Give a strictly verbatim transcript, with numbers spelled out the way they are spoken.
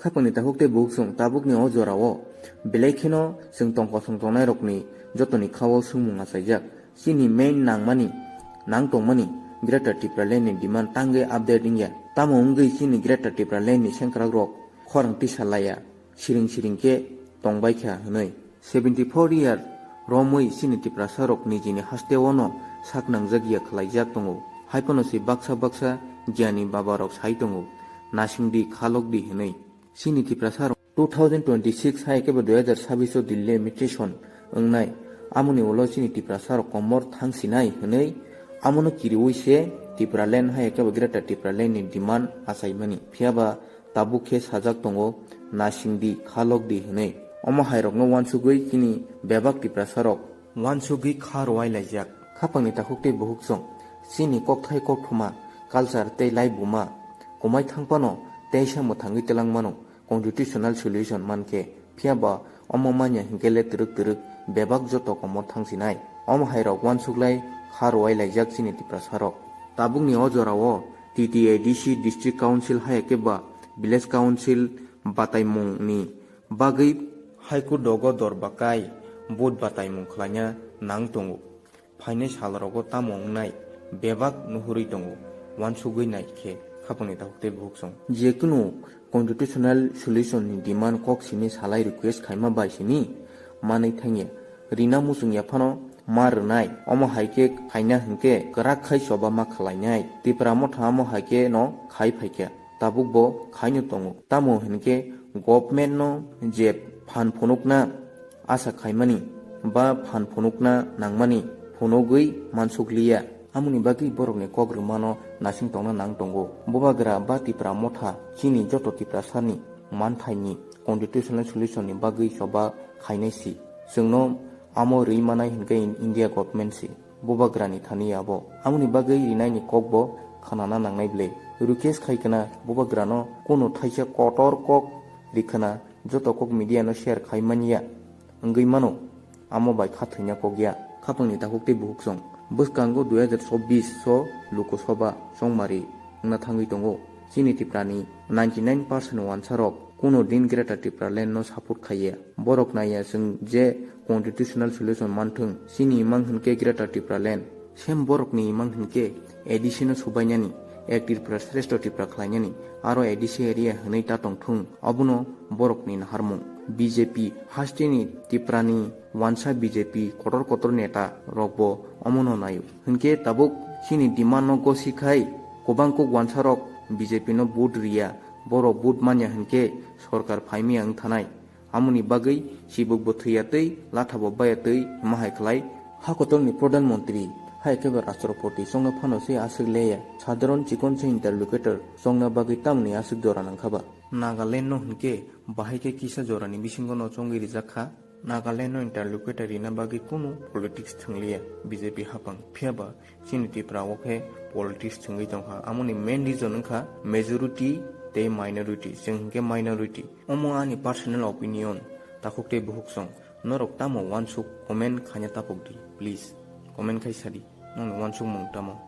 Khapangni takhuk tei bukhuk chwng tabukni o jorao belai kheno chwng tong kosong tongnairokni jotoni khao swngmung achaijak. Chini main nangmani, nang tongmani Greater Tipraland ni demand tangwi update wngya. Tamo wngwi chini Greater Tipraland ni sengkrakrok khorang tisa laiya, siring siring khe tongbaikha hwnwi. Seventy four year romwi chini Tiprasarok nijini hasteo no sak nangjak ya khwlaijak tongo. Haiphano se baksa baksa giyani babarok sai tongo, "Nasingdi, khalokdi," hwnwi. Chini Tiprasarok two thousand twenty-six hai khe bo dui hazar sabbish o Delhi administration wngnai. Amoni ulo chini Tiprasarok komor thangsinai hwnwi amono kiriwi se Tipraland hai khe bo Greater Tipraland ni demand achaimani. Phiyaba tabuk khe sajak tongo, "Nasingdi, khalokdi," hwnwi. Omo hairokno uansugwi chini bebak Tiprasarok uansugwi kha rwai laijak. Khapangni takhuk tei bukhuk chwng chini kokthai kokthoma, culture tei laibuma kwmai thangphano teisa mwthangwi twlang mano constitutional solution mankhe. Phiyaba omo manya hinkhe le twrwk twrwk bebak joto komor thangsinai. Omo hairok uansuklai kha rwai laijak chini Tiprasarok. Tabukni o jorao T T A D C, District Council hai khe ba Village Council bataimungni bagwi High Court dogo dor bakai vote bataimung khlaina nang tongo. Phainai salrogo tamo wngnai bebak nuhurwi tongo, uansugwi nai khe khapangni takhuk tei bukhuk chwng. Jekunu constitutional solution ni demand kok simi salai request khaima bai simi manwi thangya. Rina muchung yaphano ma rwnai, omo hai khe khaina hinkhe kwrak khai choba ma khwlainai. Tipra Motha omo hai khe no khai phaikha, tabuk bo khaino tongo. Tamo hinkhe government no je phan phunukna asa khaimani ba phan phunukna nangmani phunugwi mansukliya. Amoni bagwi borokni kok rwmano nasing tongna nang tongo. Bubagra ba Tipra Motha chini joto Tiprasani manthaini constitutional solution ni bagwi choba khainai si. Chwngno amo rwi manai hinkhe in India government si. Bubagrani thani abo. Amoni bagwi rinaini kokbo khwnana nangnai ble. Request khai khna Bubagrano kunu thaisa kotor kok rikhwna joto kok media no share khai manya wngwi mano, amo bai kha thwina kok ya. Khapangni takhuk tei bukhuk chwng. Bwskango dui hazar chobbish o Lok Sabha chongmari wngna thangwi tongo. Chini Tiprani ninety nine percent wansarok kuno din Greater Tipraland no support khaiya. Borok naiya chwng je constitutional solution manthwng, chini imang hinkhe Greater Tipraland. Same borokni imang hinkhe A D C no subainani, Ek Tripura Shrestho Tripura khlainani, aro A D C area hwnwi ta tongthung, obono borokni naharmung. B J P hasteni Tiprani wansa B J P kotor kotor neta rokbo omono naio. Hinkhe tabuk chini demand no gosi khai kwbang kuk wansarok B J P no vote riya, borok vote manya hinkhe sorkar phaimya wngthanai. Amoni bagwi chibuk bo thwiya twi, latha bo baya twi, hima hai khlai. Ha kotorni Pradhan Mantri, hai khe ba Rashtrapati chongna phano se aswk leya. Sadharon chikon se interlocutor chongna bagwi tamni aswk jora nangkha ba? Nagaland no hinkhe bahai khe kisa jorani bisingo no chongwi rijak kha. Nagaland no interlocutor rina bagwi kunu politics thwngliya B J P hapang. Phiya ba chini Tripura o khe politics thwngwi tongkha. Amoni main reason wngkha majority tei minority. Chwng hinkhe minority. Omo ani personal opinion, takhuk tei bukhuk chwng. Norok tamo wansuk comment khaina tapok di, please. Comment khai sadi, nongni wansukmung tamo.